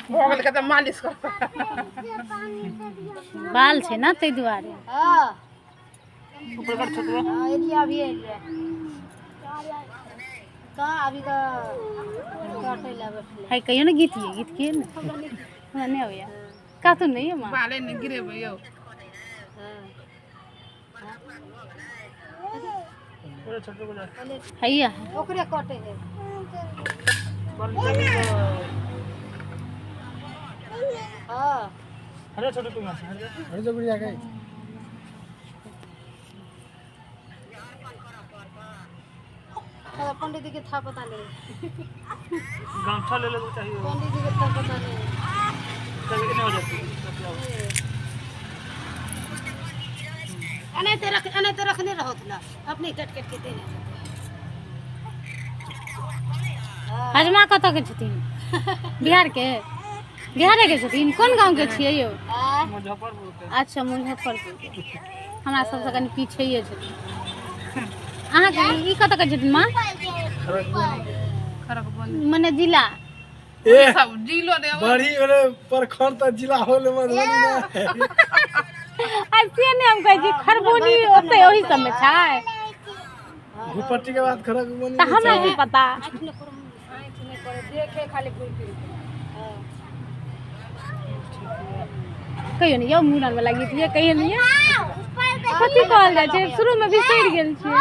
भऽ गेल मालिश कर बाल छै ना ताहि दुआरे। हां ऊपर कर छोटुआ। हां एलिया अभी एलिया कहां अभी तो काटे ला बैठले है। कहियो ने गीत ये गीत के ने हमरा नहीं आबैया का तो नहीं है मां बाले ने गिरेबै यौ। हैया ओकरे काटे है। हां अरे छोटू तुम अरे जो गुड़िया गई पंडित जी के था पता नहीं गमछा ले ले तो चाहिए पंडित जी के था पता नहीं चल के नहीं हो जाती। अने ते रख अने ते रखने रहो ना अपने कट कट के देने। हजमा कतऽ के छथिन? बिहार के? बिहारे के छथिन? कोन गांव के छियै यौ? मुजफ्फरपुर के। अच्छा मुजफ्फरपुर के, हमरा सबसँ कनि पीछे छथिन। अहाँके ई कतऽ के छथिन माँ? मने जिला ए सब जिलो ने बड़ी वाले प्रखंड त जिला होले मधुबनी में। आ से ने हम कहै छी खरबोनी ओतै ओहि सबमे छै। भूपट्टी के बाद खरगबनी त हमरा की पता। देखे खाली घूर फिर। कहियो ने यौ मूड़न वाला गीत ये कहियो ने कथी कहल जाइ छै? शुरू में बिसरि गेल छियै।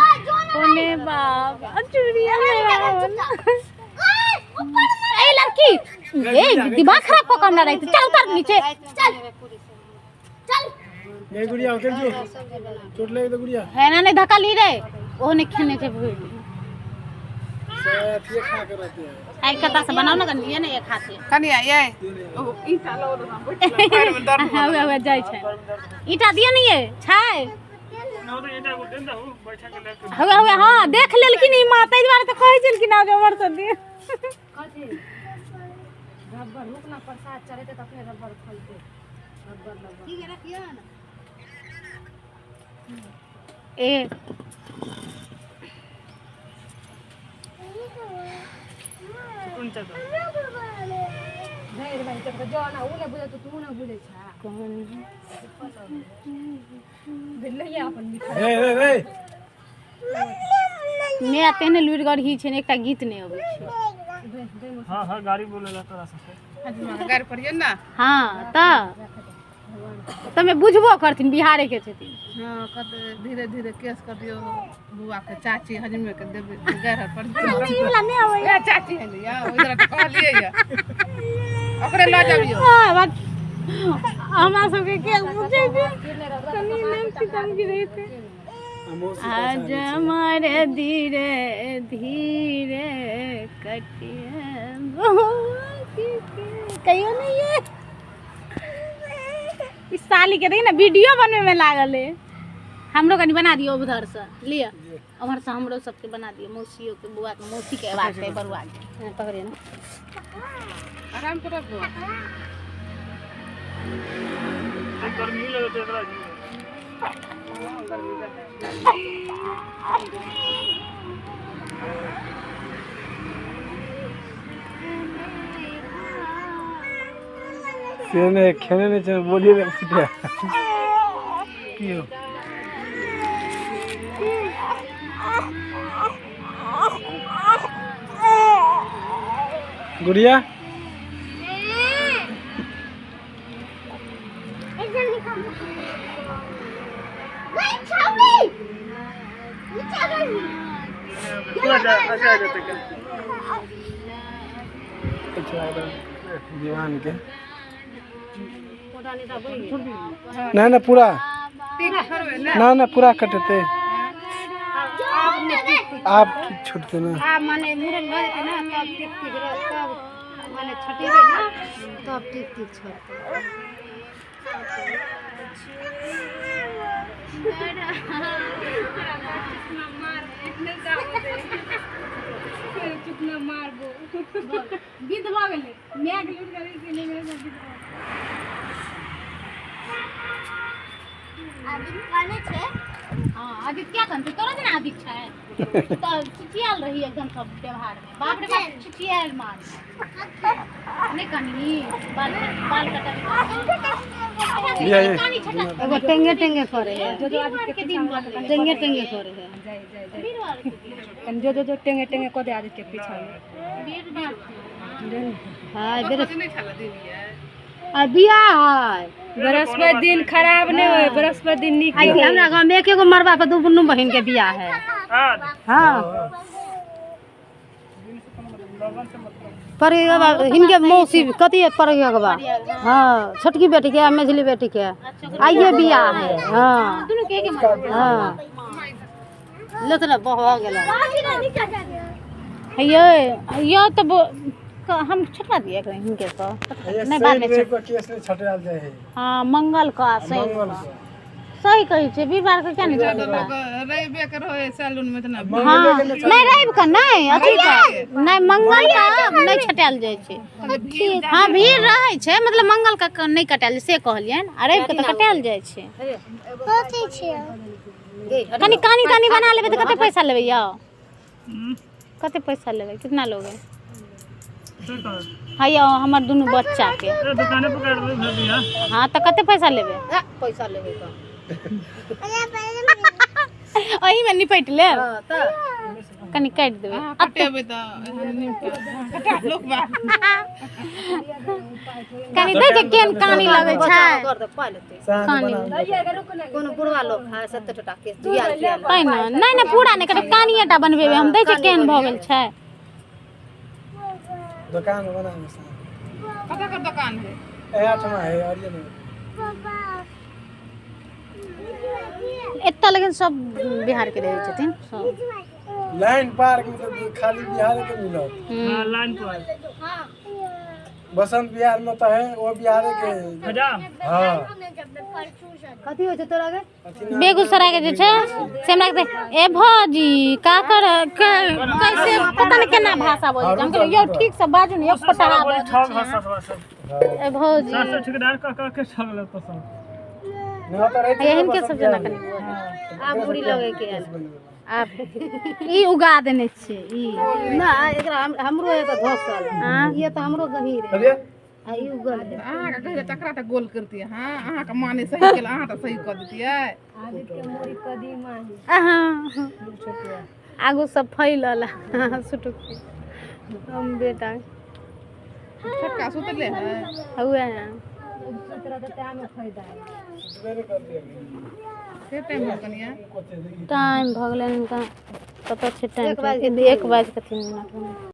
ओने बाप चूड़िया ए लड़की ए दिमाग खराब कऽ के हमरा राखि चल उतर नीचे चल चल। ए गुड़िया उतर जो चोट लगे तो गुड़िया है ना नहीं धक्का ली रे ओहो नहीं खेने छै भूल से अथिए खा के रहते हैं। आई कता से बनाओ ना कनी ये ने एक हाथे कनी ये ओ ईटा लो ना बैठ पैर में दर्द हुआ हुआ जाइ छै। ईटा दियो ने ये छै ना तो ईटा को देन दहु बैठा के लेके हुआ हुआ। हां देख लेलखिन ई मां ताहि दुआरे त कहै छलखिन आ जो उमर से दियो कथी रबर रुकना प्रसाद चढ़ेते त अपने रबर खोलते रबर रबर ठीक है रखियो ना ए कोन चल नहीं रे भाई तो जो ना उ ने बुझे तो तू ने बुझे छा कौन भेलैया अपन रे रे रे मैं तेने लुड़गर ही छै ने एकटा गीत नै अबै छै। हां हां गाड़ी बोलेला तोरा से गाड़ी पढ़ियो ना। हां त तमे बुझबो करथिन बिहारे के छथिन। हां कत धीरे धीरे केस कर दियो बुआ के चाची हजमे के देबे गैर पर ई वाला नै आबै ए चाची है या ओइ तरह कहलिए या ओकरे ल जाबियो। हां बात हमरा सबके के बुझै छै कनी नमकी तमकी रहते। आज मारे धीरे धीरे कटिए कहियो नहीं ये इस साली के देखी ना वीडियो बनवे में लागल है। हमरो कनी बना दियो उधर से लिया उधर से हमरो सबके बना दियो मौसियो के बुआ के मौसी के बात है बरुआ के पकड़िए ना आराम से रखो। गर्मी लगे तो एकरा से ने खेने नहीं छै बोलिए रे फुटिया की हो गुड़िया दीवान के ना ना पूरा ना ना पूरा कटते आप छूटते ना आप माने मुरन भर के ना तब टिक टिक तब माने छटेबे ना तब टिक टिक छोड़ते। विध भऽ गेलै my के लूट करै छै नहि विध। आदमी काने छै। हाँ आदित्य क्या करते तोरा जना आदित्य छै तो चिचियाल रही एकदम सब व्यवहार में। बाप रे बाप चिचियाल मार नहीं कनी बाल बाल कटा एगो टेंगे टेंगे करे है वीरवार के दिन बनले टेंगे टेंगे करे है वीरवार के दिन जो जो जो टेंगे टेंगे को दे आदित्य के पीछा में वीरवार हां नहीं छला दिन ये आ बियाह है बृहस्पति दिन खराब नहीं होय, बृहस्पति दिन नीक आई हमरा गांव में एक एगो मरबा पर दू दुनू बहिन के बियाह है। हाँ पर हिनके मौसी कथी है पर हाँ छोटकी बेटी के मझली बेटी के आइए बियाह है। हाँ दुनू के एक हाँ ले तो ना बह गेल ये यो तो हम छटवा दिए कहीं हिनके तो नहीं बाद में केस नहीं छटाल जाए है। हाँ मंगल का सही सही कहै छै वीरवार के क्या नहीं छटेबा रविवे के रहे सैलून में इतना हाँ नहीं रवि का नहीं अथी का नहीं मंगल का नहीं छटायल जाइ छै। हाँ भीड़ रहै छै मतलब मंगल का नहीं कटायल से कहलियनि आ रवि के तऽ कटायल जाइ छै। कनि कानी तानी बना लेबै तऽ कते पैसा लेबै यौ? कते पैसा लेबै कितना लोगे? हाँ यौ हमर दुनू बच्चा के दुकाने पर काट देबै। हाँ तऽ कते पैसा लेबै? पैसा लेबै तऽ एही में निपटि लेब कनि काटि देबै कटेबै तऽ लोक बा कनि दै छै केहन कानी लगै छै कानी कोनो बुढ़वा लोक है 70 टा केस दिया तै ने नहि नहि पूरा नहि कटब कानिएटा बनबेबै हम दै छै केहन भऽ गेल छै। दुकान बना में कतऽ के दुकान है? एठमा है और ये नहीं एतऽ लेकिन सब बिहार के रहै छथिन सब। लाइन पार्क में तो खाली बिहार के मिलत। हां लाइन पार्क बसंत बिहार में तो है वो बिहार के। हां कथी होइ छै तोरा के? बेगूसराय के जे छै से हमरा के ए भौजी का कर कैसे पता नहीं केना भाषा बोलै छै। हम कहलियै यौ ठीक से बाजू ने एक पटहा ठग भाषा सब। ए भौजी सब ठेकेदार कह कह के ठग लेत सब। हिनके सब जना कनि आब बुढ़ी लगे के आब ई उगा देने छियै ई ना एकरा हमरो है तऽ धसल ये तऽ हमरो गहीर है आ ई उगल है। अहाँ के कहै तकरा तऽ गोल करतियै। हां अहाँ के माने सही केल अहाँ तऽ सही कऽ देतियै। आदित्य के मोरी कदीमा आगू सब फैलल सुटुक हम बेटा छोटका सुतले है हुए है टाइम भऽ गेलै हुनका कतऽ छै टाइम 1:03।